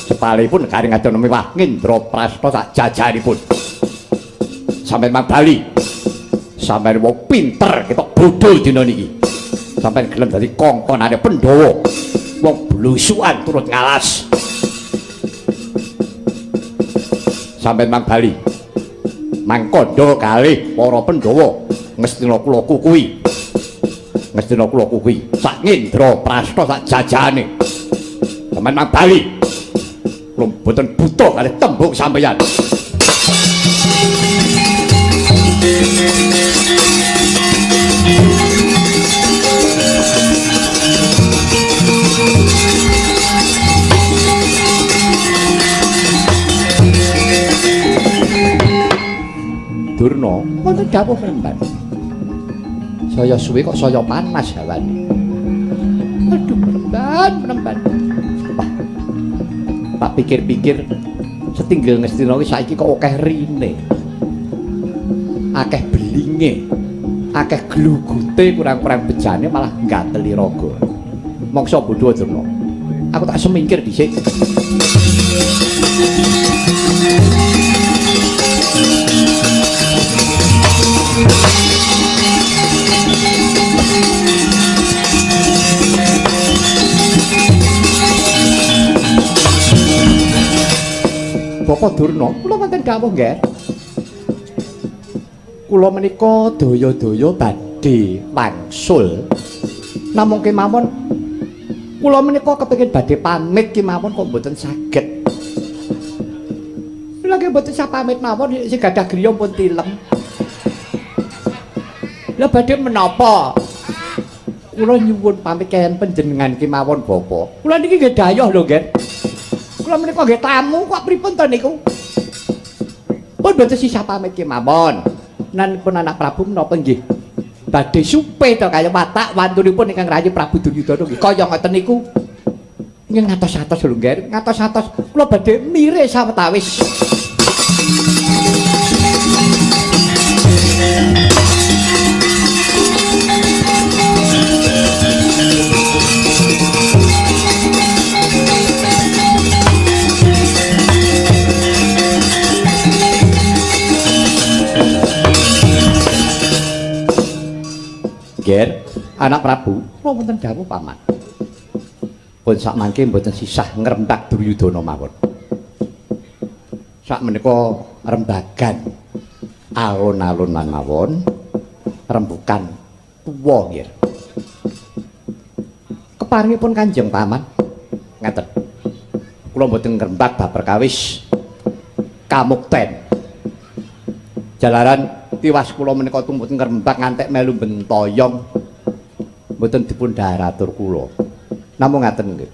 Sepalihipun negari Ngastina mewah Ngendraprasta sak jajaripun. Sampeyan mang bali. Sampeyan wong pinter ketok bodho dina niki. Sampeyan gelem dadi kongkonane Pandhawa. Wong blusukan turut ngalas. Sampeyan mang bali. Mang kandha kalih para Pandhawa Ngastina kula kukuhi. Ngastina kula kukuhi sak Ngendraprasta sak jajane. Sampeyan mang bali. Kula mboten buta kalih tembung sampeyan. Durna, wonten dawuh Mremban. Saya suwe kok saya panas hawane. Aduh, Mremban, Mremban. Wah. Tak pikir-pikir setinggil Ngastina iki saiki kok akeh rine. Akeh belinge. Akeh glugute kurang-kurang bejane malah nggateli raga. Mongso bodho Durna. Aku tak semingkir dhisik. Bapak Durna, kula wonten dawuh nggih. Kula menika daya-daya badhe wangsul. Namung kemawon kula menika kepengin badhe pamit kemawon kok mboten saged. Lha nggih mboten sah pamit mawon sing gadah griya pun tilem. Lha badhe menapa? Kula nyuwun pamit kaliyan panjenengan kemawon Bapak. Kula niki nggih dayoh lho nggih. Kula menika nggih tamu kok pripun to niku? Pun mboten sisah pamit kemawon. Nan pun anak Prabu menapa nggih? Badhe supe to kaya watak wantunipun ingkang rayi Prabu Duryudana nggih kaya ngoten niku. Nggih ngatos-atos lho nggih, ngatos-atos kula badhe mire sawetawis. Ger, anak Prabu, kula wonten dawuh paman. Pun sak mangke mboten sisah ngrembak Duryudana mawon. Sak menika rembagan alun-alunan mawon, rembukan tuwa nggih. Keparingipun Kanjeng Paman ngaten. Kula mboten ngrembak bab perkawis kamukten. Jalaran tiwas kula menika tumut ngrembak ngantek melu bentoyong mboten dipun dhahar atur kula. Namung ngaten nggih.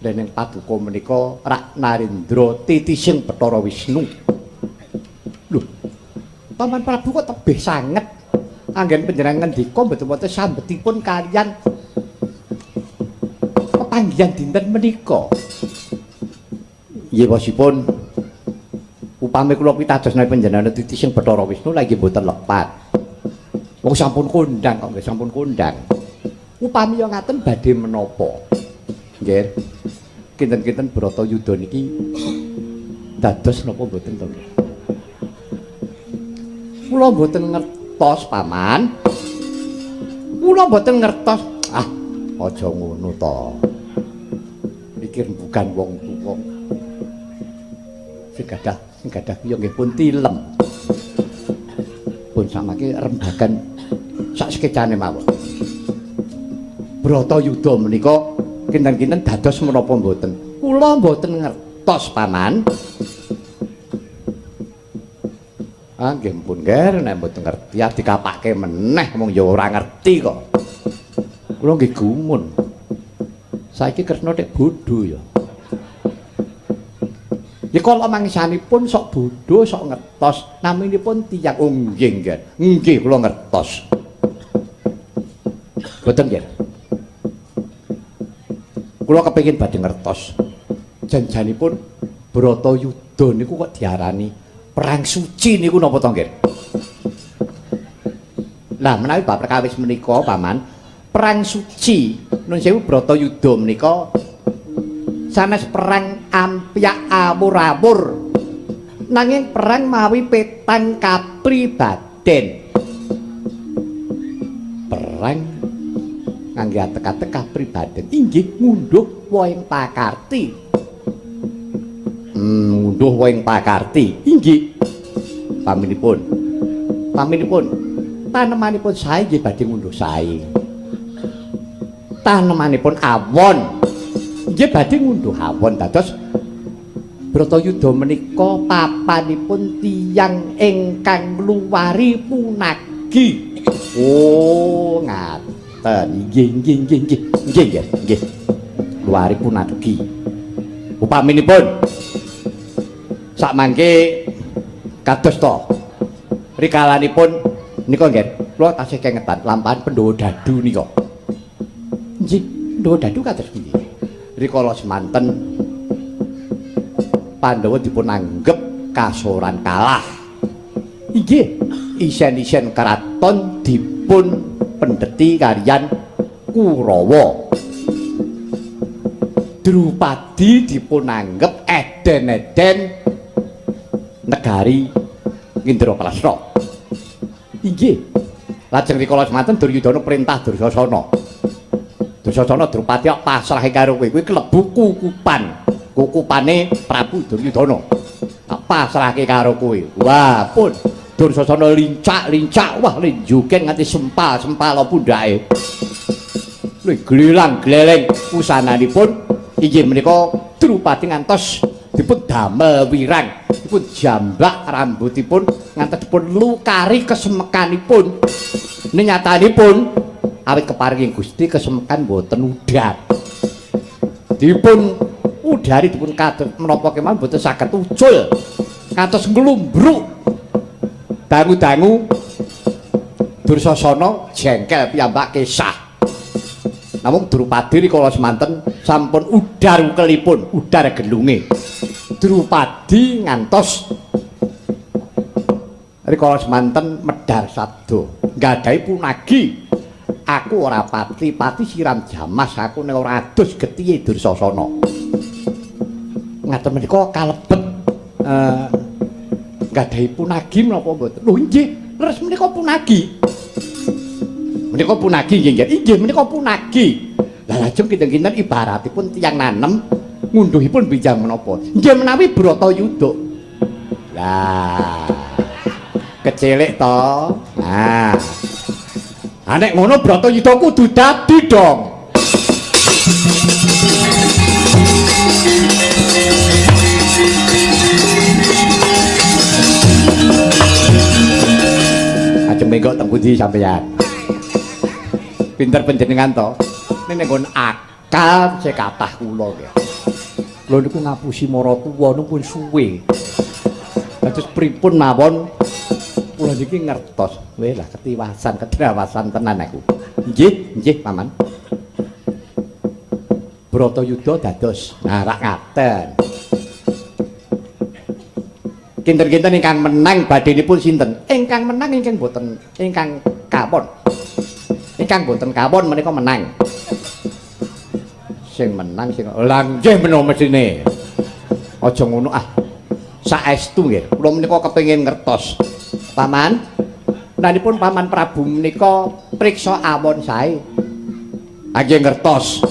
Dening paduka menika Rak Narendra titising Bathara Wisnu. Lho. Paman Prabu kok tebih sanget. Anggen panjenengan ngendika mboten wonten sambetipun kaliyan pepanggihan dinten menika. Yewosipun upami kula pitados menawi panjenengan titising Bathara Wisnu lagi mboten lepat. Wong sampun kondang kok nggih sampun kondang. Upami ya ngaten badhe menapa? Nggih. Kinten-kinten Bratayuda niki dados napa mboten to nggih? Kula mboten ngertos, Paman. Kula mboten ngertos. Ah, aja ngono to. Iki rembugan wong tuwa. Sing gadah piye nggih pun tilem. Pun samake rembagan sak sekecane mawon. Bratayuda menika kinten-kinten dados menapa mboten? Kula mboten ngertos, Paman. Ah nggih pun nger nek mboten ngerti ah dikapake meneh wong ya ora ngerti kok. Kula nggih gumun. Saiki Kresna tek bodho ya. Ya kala mangsanipun sok bodho sok ngertos naminipun tiyang. Oh nggih nggih. Nggih kula ngertos. Mboten nggih. Kula kepengin badhe ngertos. Janjanipun Bratayuda niku kok diarani perang suci niku napa to nggih? Lah menawi bab perkawis menika Paman, perang suci nun sewu Bratayuda menika sanes perang ampyak awur-awur. Nanging perang mawi petang kapribaden. Perang ngangge atek-atek kapribaden inggih ngunduh wohing pakarti. Ngunduh wohing pakarti inggih. Paminipun. Paminipun tanemanipun sae nggih badhe ngunduh sae. Tanemanipun awon nggih badhe ngunduh awon. Dados Bratayuda menika papanipun tiyang ingkang ngluwari punagi. Oh, ngaten. Nggih, nggih, nggih, nggih. Nggih, nggih, nggih. Luwari punagi. Upaminipun sakmangke kados to rikalanipun nika nggih, kula tasih kengetan lampahan Pandhawa Dadu nika. Nggih, Pandhawa Dadu kados pundi? Rikala semanten Pandhawa dipun anggep kasoran kalah. Inggih, isen-isen keraton dipun pendheti kaliyan Kurawa. Drupadi dipun anggep eden-eden negari Indraprasta. Inggih. Lajeng rikala semanten Duryudana perintah Dursasana. Dursasana Drupadi pasrahe karo kowe, kowe klebu kukupan. Kukupane Prabu Duryudana. Tak pasrahke karo kowe. Wah, pun Dursasana lincak-lincak, wah lenjuken nganti sempal-sempal pundhake. Lho glelang-gleleng pusananipun inggih menika Drupadi ngantos dipun damel wirang, dipun jambak rambutipun ngantos dipun lukari kesemekanipun. Nyatanipun awit keparingi Gusti kesemekan boten udar. Dipun udari dipun kados menapa kemawon boten saged ucul. Ngantos nglumbruk. Dangu-dangu Dursasana jengkel piyambak kesah. Namung Drupadi rikala semanten sampun udar ukelipun, udar gelunge. Drupadi ngantos rikala semanten medhar sabda, nggadahi punagi. Aku ora pati-pati siram jamas, aku nek ora adus getihe Dursasana. Ngaten menika kalebet nggadahi punagi menapa mboten? Lho nggih, leres menika punagi. Menika punagi nggih, nggih. Inggih menika punagi. Lah lajeng kinten-kinten ibaratipun tiyang nanem ngunduhipun bijang menapa? Nggih menawi Bratayuda. Lah kecelik to. Nah. Ha nek ngono Bratayuda kudu dadi dong. Ajeng menggok teng pundi sampeyan? Pinter panjenengan to. Ning nggon akal sing kathah kula nggih. Kula niku ngapusi maratuwa niku pun suwe. Dados pripun mawon kula niki ngertos. Weh lah ketiwasan, kedrawasan tenan aku. Nggih, nggih Paman. Bratayuda dados. Nah, rak ngaten. Kinten-kinten ingkang menang badhenipun sinten? Ingkang menang ingkang boten ingkang kawon. Ingkang boten kawon menika menang. Sing menang sing lha nggih meno mesine. Aja ngono ah. Saestu nggih. Kula menika kepengin ngertos. Paman, nanipun Paman Prabu menika priksa awon sae. Ha nggih ngertos.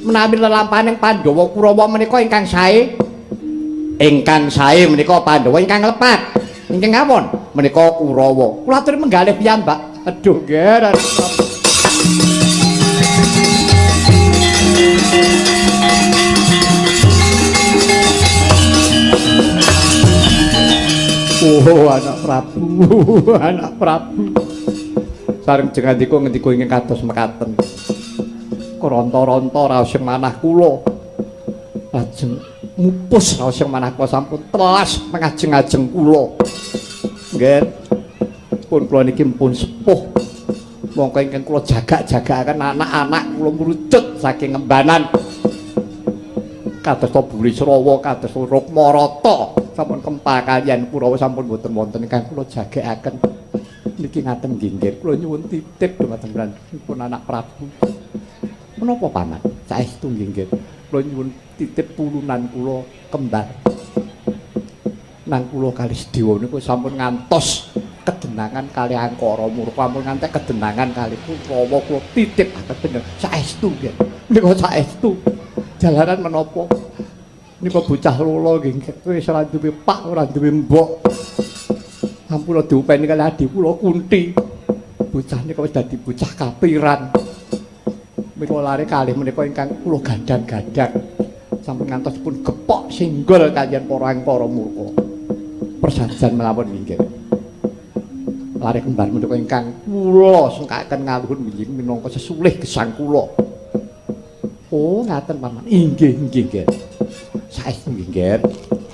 Menawi lelampahaning Pandhawa Kurawa menika ingkang sae, ingkang sae menika Pandhawa ingkang lepat, ingkang awon menika Kurawa. Kula aturi menggalih piyambak. Aduh nggih. Oh, anak Prabu, anak Prabu. Sareng jengandika ngendika ingkang kados mekaten. Ronta-ronta raos sing manah kula. Lajeng mupus raos sing manah kula sampun telas mengajeng-ajeng kula. Nggih. Pun kula niki pun sepuh. Mongko ingkang kula jagak-jagakaken anak-anak kula mrucut saking ngembanan. Kados to Burisrawa, kados Rukmarata sampun kempal kaliyan Kurawa sampun boten wonten ingkang kula jagakaken. Niki ngaten nggih nggih, kula nyuwun titip dumateng pun anak Prabu. Menapa Paman? Saestu nggih nggih. Kula nyuwun titip pulunan kula kembar. Nang kula kalih Sedewa niku sampun ngantos kedenangan kalih Angkara Murka, ampun ngantek kedenangan kalih Kurawa, kula titip aten panjenengan saestu nggih. Nika saestu. Jalaran menapa? Nika bocah lolo nggih wis ora duwe pak, ora duwe mbok. Ampun diupeni kalih adi kula Kunti. Bocah nika wis dadi bocah kapiran. Menika lare kalih menika ingkang kula gadang-gadang. Sampun ngantos pun gepok singgol kaliyan para Angkara Murka. Persajan mawon nggih. Lare kembar menika ingkang kula sengkaken ngaluhun winjing minangka sesulih gesang kula. Oh, ngaten paman. Inggih, inggih, nggih. Saestu nggih, nggih.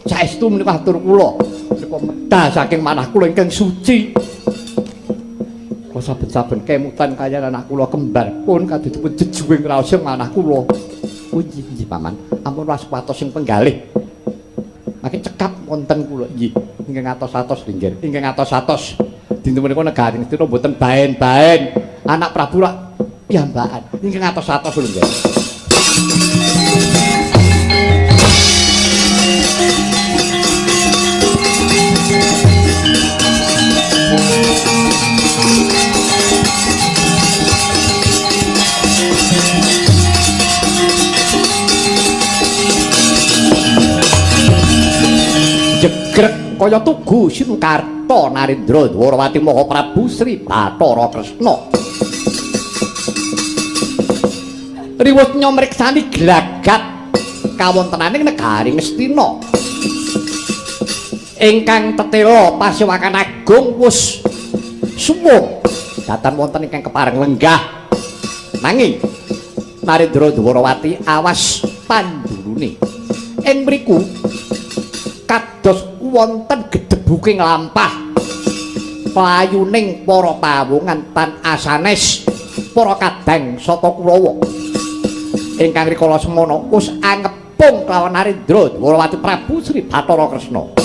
Saestu menika atur kula. Menika medal saking manah kula ingkang suci. Kula saben-saben kemutan kaliyan anak kula kembar pun kadosipun jejuwing raos manah kula. Oh, inggih, inggih paman. Ampun waspatos sing penggalih. Mangke cekap wonten kula inggih. Ingkang atos-atos nggih. Ingkang atos-atos. Dinten menika negari Ngastina mboten baen-baen. Anak Prabu rak piyambakan. Ingkang atos-atos lho nggih. Jegrek kaya tugu Sinkarta Narendra Dwarawati Maha Prabu Sri Bathara Kresna. Riwut nyomriksani glagat kawontenaning negari Ngastina. Ingkang tetela pasewakan agung wus suwung datan wonten ingkang kepareng lenggah. Nanging Narendra Dwarawati awas pandulune. Ing mriku kados wonten gedebuking lampah playuning para pawungan tan asanes para kadang saka Kurawa. Ingkang rikala semana wus angepung kelawan Narendra Dwarawati Prabu Sri Bathara Kresna.